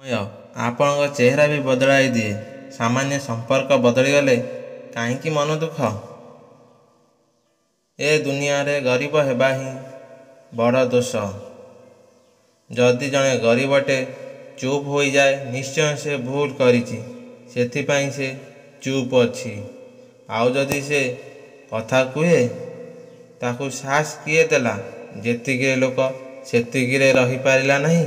ସମୟ ଆପଣଙ୍କ ଚେହେରା ବି ବଦଳାଇ ଦିଏ। ସାମାନ୍ୟ ସମ୍ପର୍କ ବଦଳିଗଲେ କାହିଁକି ମନ ଦୁଃଖ? ଏ ଦୁନିଆରେ ଗରିବ ହେବା ହିଁ ବଡ଼ ଦୋଷ। ଯଦି ଜଣେ ଗରିବଟେ ଚୁପ୍ ହୋଇଯାଏ, ନିଶ୍ଚୟ ସେ ଭୁଲ କରିଛି, ସେଥିପାଇଁ ସେ ଚୁପ୍ ଅଛି। ଆଉ ଯଦି ସେ କଥା କୁହେ, ତାକୁ ସାହସ କିଏ ଦେଲା? ଯେତିକିରେ ଲୋକ ସେତିକିରେ ରହିପାରିଲା ନାହିଁ,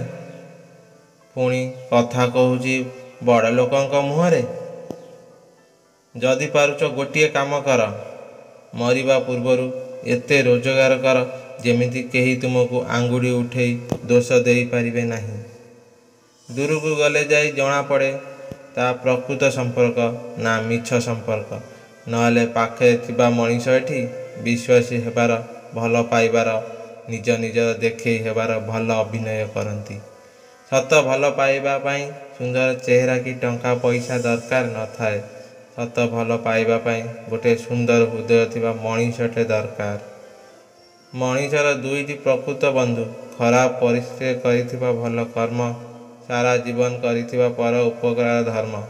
ପୁଣି କଥା କହୁଛି ବଡ଼ ଲୋକଙ୍କ ମୁହଁରେ। ଯଦି ପାରୁଛ ଗୋଟିଏ କାମ କର, ମରିବା ପୂର୍ବରୁ ଏତେ ରୋଜଗାର କର ଯେମିତି କେହି ତୁମକୁ ଆଙ୍ଗୁଳି ଉଠେଇ ଦୋଷ ଦେଇପାରିବେ ନାହିଁ। ଦୂରକୁ ଗଲେ ଯାଇ ଜଣାପଡ଼େ ତା ପ୍ରକୃତ ସମ୍ପର୍କ ନା ମିଛ ସମ୍ପର୍କ। ନହେଲେ ପାଖରେ ଥିବା ମଣିଷ ଏଠି ବିଶ୍ୱାସୀ ହେବାର, ଭଲ ପାଇବାର, ନିଜ ନିଜର ଦେଖେଇ ହେବାର ଭଲ ଅଭିନୟ କରନ୍ତି। ସତ ଭଲ ପାଇବା ପାଇଁ ସୁନ୍ଦର ଚେହେରା କି ଟଙ୍କା ପଇସା ଦରକାର ନଥାଏ। ସତ ଭଲ ପାଇବା ପାଇଁ ଗୋଟେ ସୁନ୍ଦର ହୃଦୟ ଥିବା ମଣିଷଟେ ଦରକାର। ମଣିଷର ଦୁଇଟି ପ୍ରକୃତ ବନ୍ଧୁ, ଖରାପ ପରିସ୍ଥିତିରେ କରିଥିବା ଭଲ କର୍ମ, ସାରା ଜୀବନ କରିଥିବା ପର ଉପକାର ଧର୍ମ,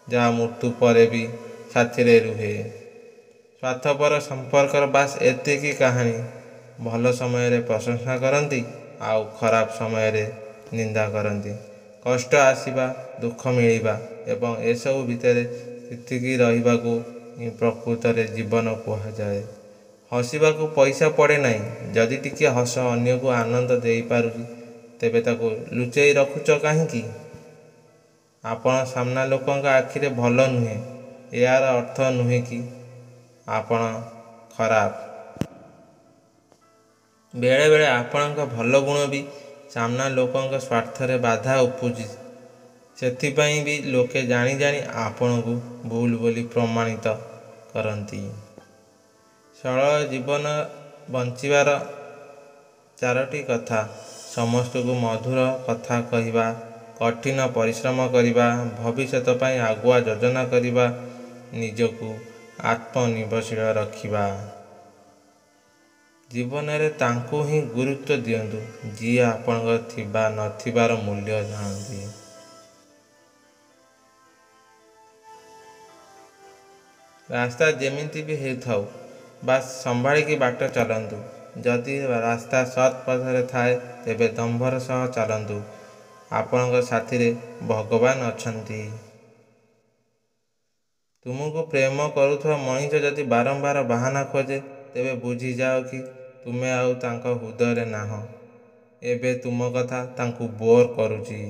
ଯାହା ମୃତ୍ୟୁ ପରେ ବି ସାଥିରେ ରୁହେ। ସ୍ୱାର୍ଥପର ସମ୍ପର୍କର ବାସ୍ ଏତିକି କାହାଣୀ। ଭଲ ସମୟରେ ପ୍ରଶଂସା କରନ୍ତି, ଆଉ ଖରାପ ସମୟରେ ନିନ୍ଦା କରନ୍ତି। କଷ୍ଟ ଆସିବା, ଦୁଃଖ ମିଳିବା ଏବଂ ଏସବୁ ଭିତରେ ସ୍ଥିତିକି ରହିବାକୁ ହିଁ ପ୍ରକୃତରେ ଜୀବନ କୁହାଯାଏ। ହସିବାକୁ ପଇସା ପଡ଼େ ନାହିଁ। ଯଦି ଟିକିଏ ହସ ଅନ୍ୟକୁ ଆନନ୍ଦ ଦେଇପାରୁଛି, ତେବେ ତାକୁ ଲୁଚେଇ ରଖୁଛ କାହିଁକି? ଆପଣ ସାମ୍ନା ଲୋକଙ୍କ ଆଖିରେ ଭଲ ନୁହେଁ, ଏହାର ଅର୍ଥ ନୁହେଁ କି ଆପଣ ଖରାପ। ବେଳେବେଳେ ଆପଣଙ୍କ ଭଲ ଗୁଣ ବି ସାମ୍ନା ଲୋକଙ୍କ ସ୍ୱାର୍ଥରେ ବାଧା ଉପୁଜେ। ସେଥିପାଇଁ ବି ଲୋକେ ଜାଣି ଜାଣି ଆପଣଙ୍କୁ ଭୁଲ ବୋଲି ପ୍ରମାଣିତ କରନ୍ତି। ସରଳ ଜୀବନ ବଞ୍ଚିବାର ଚାରୋଟି କଥା, ସମସ୍ତଙ୍କୁ ମଧୁର କଥା କହିବା, କଠିନ ପରିଶ୍ରମ କରିବା, ଭବିଷ୍ୟତ ପାଇଁ ଆଗୁଆ ଯୋଜନା କରିବା, ନିଜକୁ ଆତ୍ମନିର୍ଭରଶୀଳ ରଖିବା। ଜୀବନରେ ତାଙ୍କୁ ହିଁ ଗୁରୁତ୍ୱ ଦିଅନ୍ତୁ, ଯିଏ ଆପଣଙ୍କ ଥିବା ନଥିବାର ମୂଲ୍ୟ ଜାଣନ୍ତି। ରାସ୍ତା ଯେମିତି ବି ହେଉଥାଉ, ବାସ୍ ସମ୍ଭାଳିକି ବାଟ ଚାଲନ୍ତୁ। ଯଦି ରାସ୍ତା ସତ୍ ପଥରେ ଥାଏ, ତେବେ ଦମ୍ଭର ସହ ଚାଲନ୍ତୁ। ଆପଣଙ୍କ ସାଥିରେ ଭଗବାନ ଅଛନ୍ତି। ତୁମକୁ ପ୍ରେମ କରୁଥିବା ମଣିଷ ଯଦି ବାରମ୍ବାର ବାହାନା ଖୋଜେ, ତେବେ ବୁଝିଯାଅ କି ତୁମେ ଆଉ ତାଙ୍କ ହୃଦୟରେ ନାହଁ। ଏବେ ତୁମ କଥା ତାଙ୍କୁ ବୋର୍ କରୁଛି।